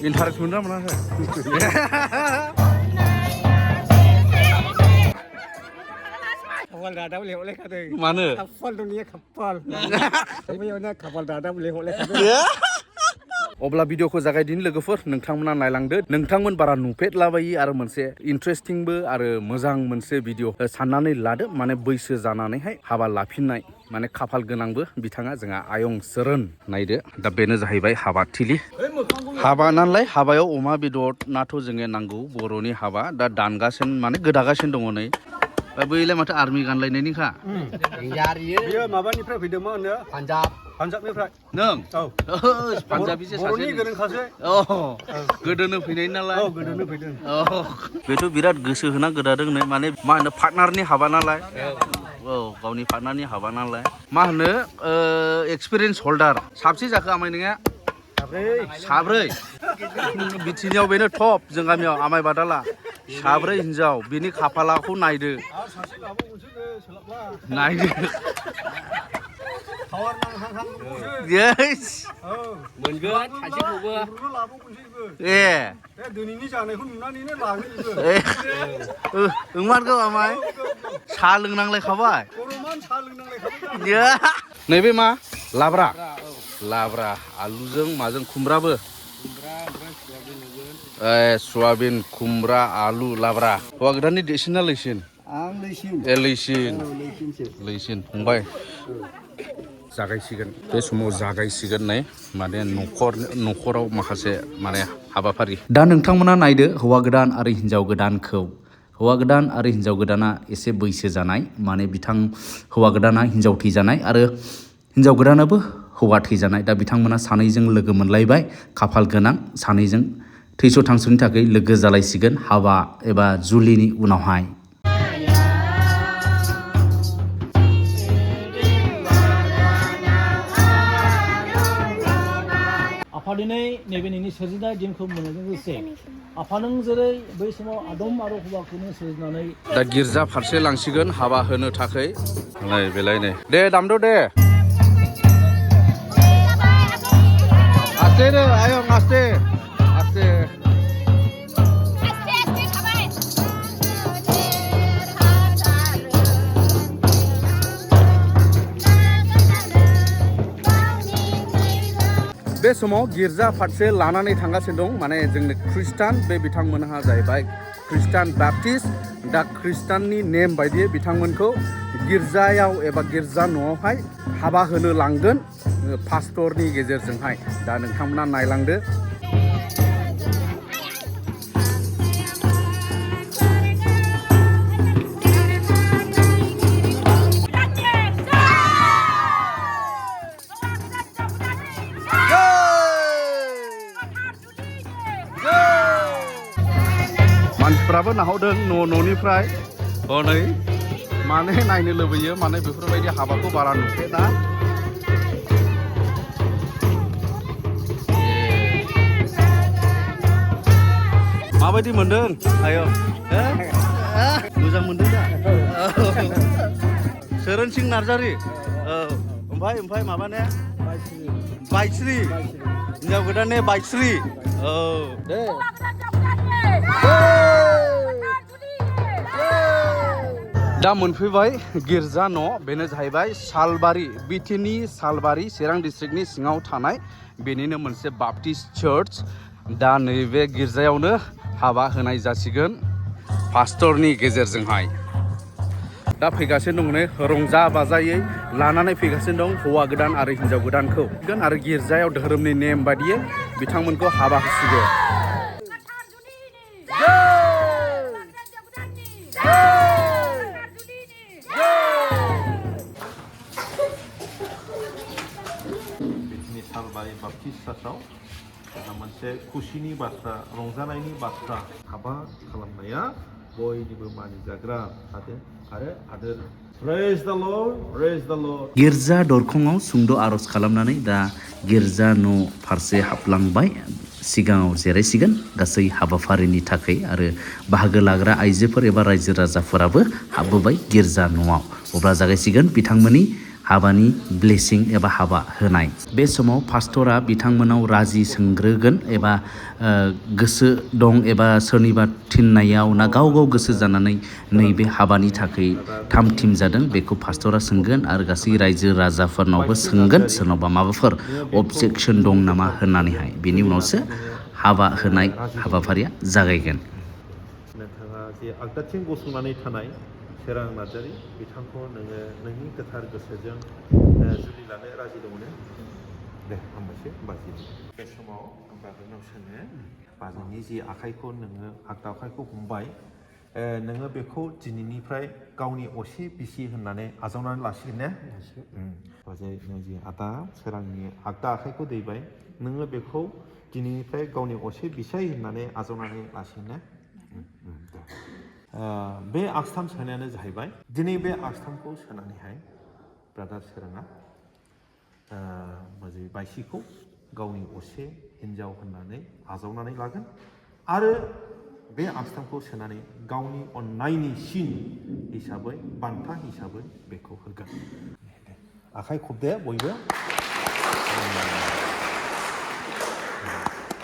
Interest मोनदों ना मोनाखै? Kapal dadam lewat kadang. Mana? Kapal dunia kapal. Tapi yang mana kapal dadam lewat kadang. अब्ला भिडिअखौ जागायदिनि लोगोफोर नोंथांमोना नायलांदो नोंथांमोन बारा नुफेरलाबायि आरो मोनसे इन्ट्रेस्टिंबो आरो मोजां मोनसे भिडिअ साननानै लादो माने बैसो जानानैहाय हाबा लाफिननाय माने खाफाल गोनांबो बिथाङा जोंहा आयं सोरन नायदो दा बेनो जाहैबाय हाबा थिलि हाबा नालाय हाबायाव अमा बेदर नाथ' जोङो नांगौ बर'नि हाबा दा दानगासिनो माने गोदागासिनो दङ नै बैलाय माथो आर्मि गानलायनायनिखा Dia माबानिफ्राय फैदोंमोन नो पान्जाबनिफ्राय नों औ पान्जाबिसो बर'नि सासे गोरों खासे गोदोनो फैनाय नालाय औ गोदोनो फैदों बेथ' बिराद गोसो होना गोदादों नै माने मा होनो पार्टनारनि हाबा नालाय औ गावनि पार्टनारनि हाबा नालाय मा होनो एक्सपिरियेन्स हल्डार साबसे जाखो आमाय नोङा साब्रै बिथिनियाव बेनो टप जों गामियाव आमाय बादाला साब्रै हिनजाव बिनि खाफालाखौ नायदो नायदो मोनगोन सासेखौबो ए दिनैनि जानायखौ नुनानैनो लागोन ओंमारगौ आमाय साहा लोंनांलायखाबाय नैबे मा लाब्रा लाब्रा आलुजों माजों खुमब्राबो सयाबिन खुमब्रा आलु लाब्रा हौवा गोदाननि देरसिन ना लैसिन आं लैसिन लैसिन फंबाय जागायसिगोन बे समाव जागायसिगोन नै माने न'खराव माखासे माने हाबाफारि दा नोंथांमोना नायदो हौवा गोदान आरो हिनजाव गोदानखौ हौवा गोदान आरो हिनजाव गोदाना एसे बैसो जानाय माने हौवा गोदाना हिनजाव थैजानाय आरो हिनजाव गोदानाबो हौवा थैजानाय दा बिथांमोना सानैजों लोगो मोनलायबाय खाफाल गोनां सानैजों थैस' थांस'नि थाखाय लोगो जालायसिगोन हाबा एबा जुलिनि उनावहाय आफा दिनै नैबे नोंनि सोरजिनाय दिनखौ मोननायजों लोगोसे आफा नों जेरै बै समाव आदम आरो हौवाखौनो सोरजिनानै दा गिर्जा फारसे लांसिगोन हाबा होनो थाखाय नै बेलाय नै दे दामदो दे आस्ते दे आयं आस्ते आस्ते बे समाव गिर्जा फारसे लानानै थांगासिनो दं माने जोंनि खृष्टान बे बिथांमोनहा जाहैबाय खृष्टान बाप्टिस्ट दा खृष्टाननि नेम बायदियै बिथांमोनखौ गिर्जायाव एबा गिर्जा न'आवहाय हाबा होनो लांगोन पास्टरनि गेजेरजोंहाय दा नोंथांमोना नायलांदो मानसिफ्राबो नाहरदों न'निफ्राय हनै माने नायनो लुबैयो माने बेफोरबायदि हाबाखौ बारा नुफेरा माबायदि मोनदों आयं मोजां मोनदों दा सोरन सिं नार्जारि ओमफ्राय माबाने बायस्रि हिनजाव गोदानने बायस्रि औ दे दा मोनफैबाय गिर्जा न' बेनो जाहैबाय सालबारि बिटिनि सालबारि चिरां डिस्ट्रिक्टनि सिङाव थानाय बेनिनो मोनसे बाप्टिस्ट चार्च दा नैबे गिर्जायावनो हाबा होनाय जासिगोन पास्टरनि गेजेरजोंहाय दा फैगासिनो दं नै रंजा बाजायै लानानै फैगासिनो दं हौवा गोदान आरो हिनजाव गोदानखौ आरो गिर्जायाव धोरोमनि नेम बायदियै बिथांमोनखौ हाबा होसिगोन सालबारि बाप्टिस्ट चार्चआव जोंहा मोनसे खुसिनि बाथ्रा रंजानायनि बाथ्रा हाबा खालामनाया बयनिबो मानिजाग्रा आरो आदोर Praise the Lord, praise the Lord. गिर्जा दरखङाव सुंद' आर'ज खालामनानै दा गिर्जा न' फारसे हाबलांबाय सिगाङाव जिरायसिगोन गासै हाबाफारिनि थाखाय आरो बाहागो लाग्रा आइजोफोर एबा रायजो राजाफोराबो हाबबोबाय गिर्जा न'आव अब्ला जागायसिगोन बिथांमोननि हाबानि ब्लेसिं एबा हाबा होनाय बे समाव पास्टरा बिथांमोनाव राजि सोंग्रोगोन एबा गोसो दं एबा सोरनिबा थिननायाव ना गाव गाव गोसो जानानै नैबे हाबानि थाखाय थाम-थिम जादों बेखौ पास्टरा सोंगोन आरो गासै रायजो राजाफोरनावबो सोंगोन सोरनावबा माबाफोर अबजेक्सन दं नामा होननानैहाय बेनि उनावसो हाबा होनाय हाबाफारिया जागायगोन। नोंथाङा जे आगदाथिं गसंनानै थानाय सोरां नार्जारि बिथांखौ नोङो नोंनि गोथार गोसोजों जुलि लानो राजि दङ ने? दे हामबायसै बाजै। बे समाव बाजैनाव सोङो बाजैनि जि आखाइखौ नोङो आगदा आखाइखौ हमबाय नोङो बेखौ दिनैनिफ्राय गावनि असे बिसि होननानै आजावनानै लासिगोन ने? बाजै नों जि आदा सोरांनि आगदा आखाइखौ दैबाय नोङो बेखौ दिनैनिफ्राय गावनि असे बिसाय होननानै आजावनानै लासिगोन ने? बे आगस्थाम सोनायानो जाहैबाय दिनै बे आगस्थामखौ सोनानैहाय ब्रादार सोराङा बाजै बायसिखौ गावनि असे हिन्जाव होननानै आजावनानै लागोन आरो बे आगस्थामखौ सोनानै गावनि अननायनि सिन हिसाबै बान्था हिसाबै बेखौ होगोन। आखाइ खबदे बयबो।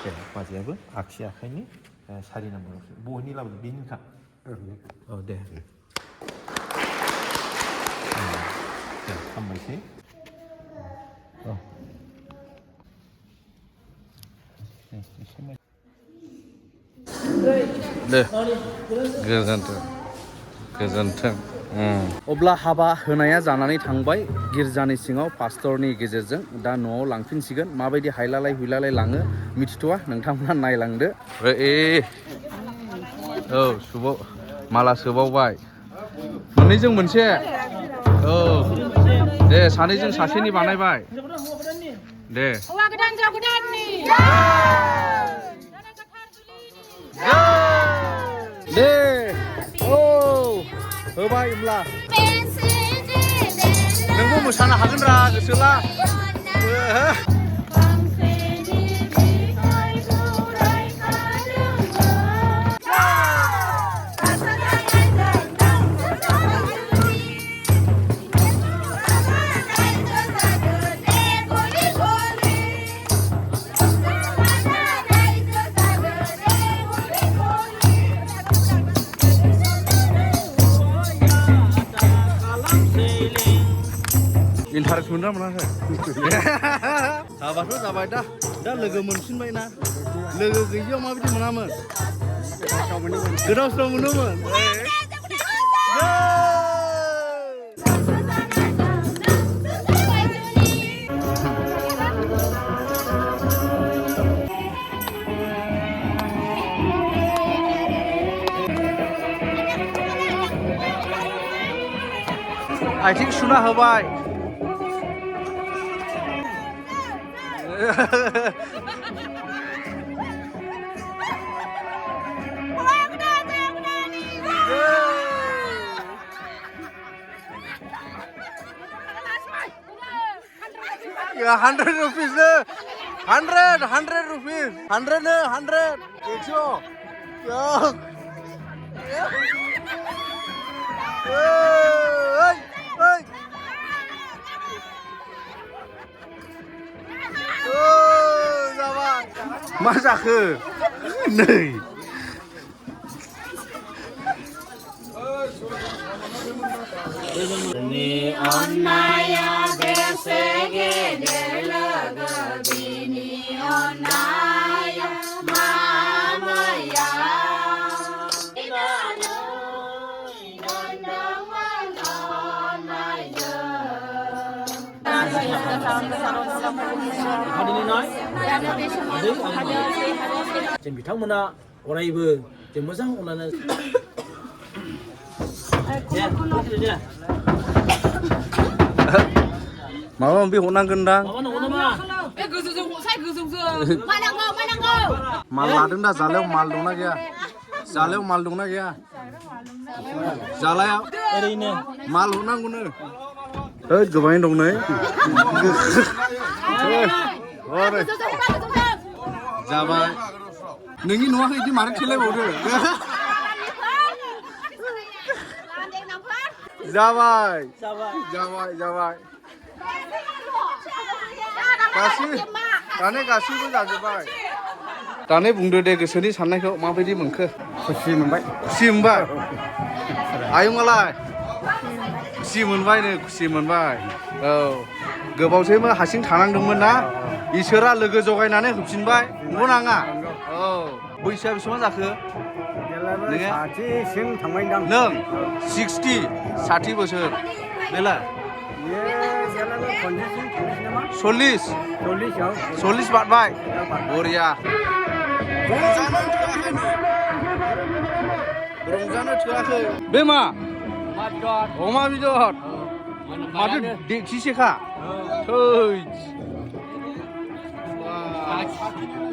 दे बाजैयाबो आगसि आखाइनि सारि नाम्बारावसो बहैनि लाबोदो बेनिखा। औ दे हामबायसै। औ दे गोजोन्थों गोजोन्थों। अब्ला हाबा होनाया जानानै थांबाय गिर्जानि सिङाव पास्टरनि गेजेरजों दा न'आव लांफिनसिगोन माबायदि हायलालाय हुइलालाय लाङो मिथिथ'वा नोंथांमोना नायलांदो। औ सुबाव माला सोबावबाय मोननैजों मोनसे औ दे सानैजों सासेनि बानायबाय दे हौवा गोदान हिनजाव गोदाननि दे औ होबाय होमब्ला नोंबो मोसानो हागोन रा गोसोला। इन्टारेस्ट मोनदोंना मोनाखै? हाबाथ' जाबाय दा लोगो मोनफिनबाय ना लोगो गैयियाव माबायदि मोनामोन? गोदाव सोराव मोनोमोन। आथिं सुना होबाय $100 rupees 100 मा जाखो नै Ni onaya bese gedelaga bini onaya mama ya inano हादिनि नाय जों बिथांमोना अरायबो जों मोजां अननानै माबा माबि हरनांगोनदां माबा नंगौ नामा? गोजौजों हसाय गोजौजों मानांगौ माल लादों दा जालायाव माल दंना गैया? जालायाव माल दंना गैया? जालायाव ओरैनो माल हरनांगौनो गोबाङै दं नै जाबाय नोंनि न'आ बिदि मारै खेलायबावदो जाबाय जाबाय जाबाय गासिबो दाने गासिबो जाजोब्बाय दाने बुंदो दे गोसोनि साननायखौ माबायदि मोनखो खुसि मोनबाय खुसि मोनबाय आयंआलाय खुसि मोनबाय नो खुसि मोनबाय औ गोबावसैबो हारसिं थानांदोंमोन ना इसोरा लोगो जगायनानै होफिनबाय नंगौ नाङा औ बैसोआ बेसेबां जाखो नोङो साथिसिम थांबाय दां नों 60 बोसोर बेला सल्लिस 40 बारबाय बरिया रंजानो थोआखै बे मा अमा बेदर माथो देखिसेखा थै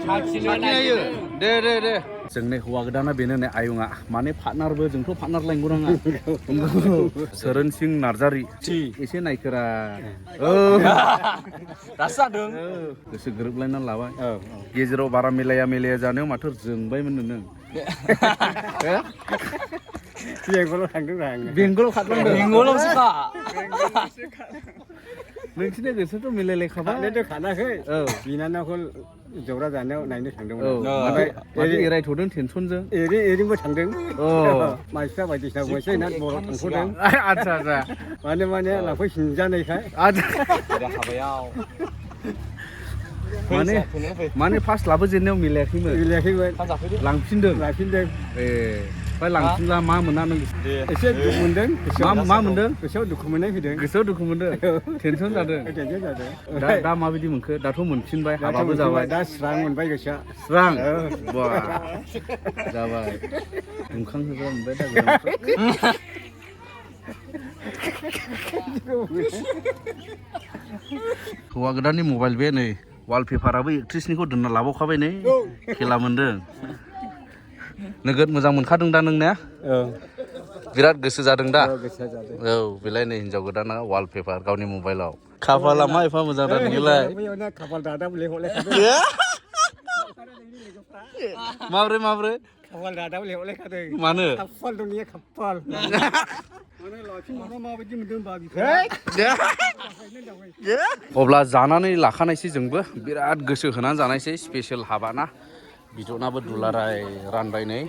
साखिनायो दे जोंनि हौवा गोदाना बेनो नै आयंआ माने पार्टनारबो जोंथ' पार्टनार लायनांगौ नाङा सोरन सिं नार्जारि एसे नायखोरा दासो जादों गोसो गोरोबलायना लाबाय गेजेराव बारा मिलाया जानायाव माथो जोंबायमोन नों बेंगलाव थांदों आं बेंगलाव खारलांदों बेंगलावसोखा नोंसिनि गोसोथ' मिलायलायखाबाय खानाखै औ बिनानावखौ जौरा जानायाव नायनो थांदोंमोन माथो एरायथ'दों टेनसनजों एरैबो थांदों अ मानसिफ्रा बायदिसिना बुंसै ना बर' थांख'दों आदसा माने लांफैफिनजानायखाय हाबायाव माने फार्स्ट लाबोजेननायाव मिलायाखैमोन लांफिनदों ए ओमफ्राय लांफिनला मा मोना नों एसे दुखु मोनदों मा मोनदों गोसोआव दुखु मोननाय फैदों गोसोआव दुखु मोनदों टेनसन जादों दा माबायदि मोनखो दाथ' मोनफिनबाय हाबाबो जाबाय दा स्रां मोनबाय गोसोआ स्रां बा जाबाय दुंखांहोग्रा मोनबाय दा हौवा गोदाननि मबाइल बे नै वालपेपाराबो एक्ट्रिसनिखौ दोनना लाबावखाबाय नै खेला मोनदों नोगोद मोजां मोनखादों दा नोंना बिराद गोसो जादों दा औ बेलाय नै हिनजाव गोदाना वालपेपार गावनि मबाइलाव खाफाला मा एफा मोजां दा नोंलाय खाफाल दादा लेहरलाय माब्रै खाफाल दादा लेहरलाय खादों मानो खाफाल दं ने खाफाल माबायदि मोनदों अब्ला जानानै लाखानायसै जोंबो बिराद गोसो होनानै जानायसै स्पेशल हाबाना बिदनाबो दुलाराय रानबाय नै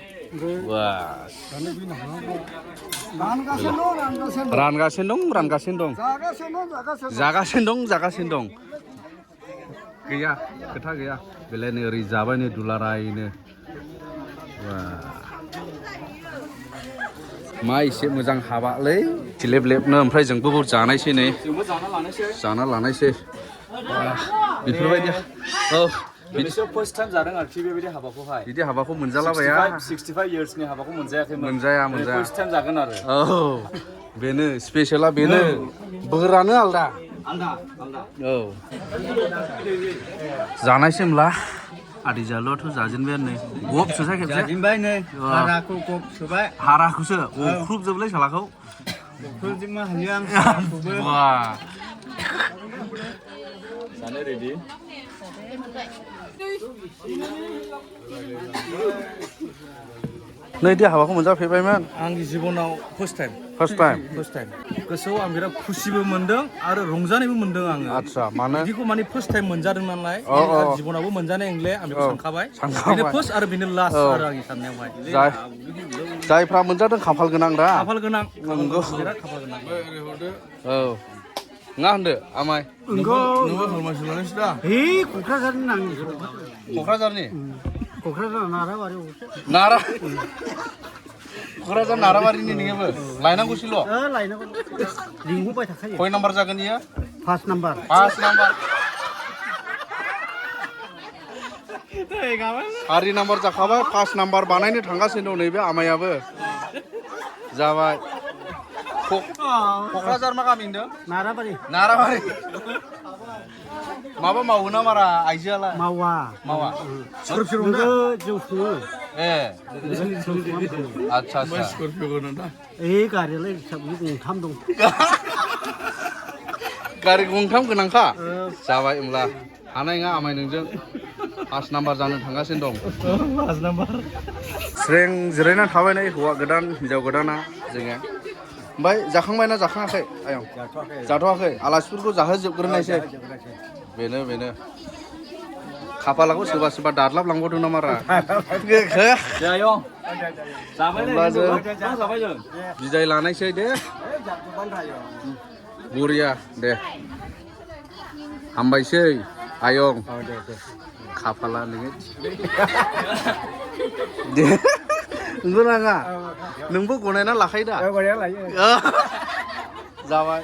रानगासिनो दं गैया खोथा गैया बेलाय नै ओरै जाबाय नै दुलारायनो मा एसे मोजां हाबालै लेब-लेबनो ओमफ्राय जोंबो जानायसै नै जाना लानायसै बेफोरबायदि औ बिदिसो फार्स्ट टाइम जादों आरोखि बेबायदि हाबाखौहाय बिदि हाबाखौ मोनजालाबाया 65 इयार्सनि हाबाखौ मोनजायाखैमोन मोनजाया फार्स्ट टाइम जागोन आरो औ बेनो स्पेशला बेनो बोरानो आलदा औ जानायसै होमब्ला आदि जालुआथ' जाजेनबाय नै गब सोसाय खेबसे जाजेनबाय नै हाराखौ गब सोबाय हाराखौसो अख्रुबजोबलाय सालाखौ अख्रुबजोबनो हायो आं जानो रेडि नै दे हाबाखौ मोनजाफेरबायमोन आंनि जिबनाव फार्स्ट टाइम गोसोआव आं बिराद खुसिबो मोनदों आरो रंजानायबो मोनदों आङो आदसा मानो बिदिखौ माने फार्स्ट टाइम मोनजादों नालाय जिबनावबो मोनजानाय नंले आं बेखौ सानखाबाय बेनो फार्स्ट आरो बेनो लास्ट आरो आंनि साननायावहाय जायफ्रा मोनजादों खाफाल गोनां दा खाफाल गोनां नंगौ बिराद खाफाल गोनां औ ङा होनदो आमाय नोंबो फोरमायसो लानायसै दा क'क्राझारनि नांगौ क'क्राझारनि क'क्राझार नाराबारि क'क्राझार नाराबारिनि नोङोबो लायनांगौसैल' लायनांगौ लिंबोबाय थाखायो खय नाम्बार जागोन इयो 5 नाम्बार सारि नाम्बार जाखाबाय 5 नाम्बार बानायनो थांगासिनो दं नैबे आमायाबो जाबाय क'क्राझार मा गामि होनदों नाराबारि माबा मावो ना मारा आइजोआलाय मावा जौ सङो ए आदसा गारियालाय गंथाम दं गारि गंथाम गोनांखा जाबाय होमब्ला हानाय नङा आमाय नोंजों 5 नाम्बार जानो थांगासिनो दं स्रें जिरायनानै थाबाय नै हौवा गोदान हिनजाव गोदाना जोङो ओमफ्राय जाखांबायना जाखाङाखै आयं जाथ'वाखै जाथ'वाखै आलासिफोरखौ जाहोजोबग्रोनायसै बेनो खाफालाखौ सोरबा सोरबा दादलाबलांबावदों ना मारा जायो जाबाय अब्ला जों जाबाय जों बिदाय लानायसै दे बरिया दे हामबायसै आयं खाफाला नोङो दे नंगौ नाङा नोंबो गनायना लाखायो दा लायो जाबाय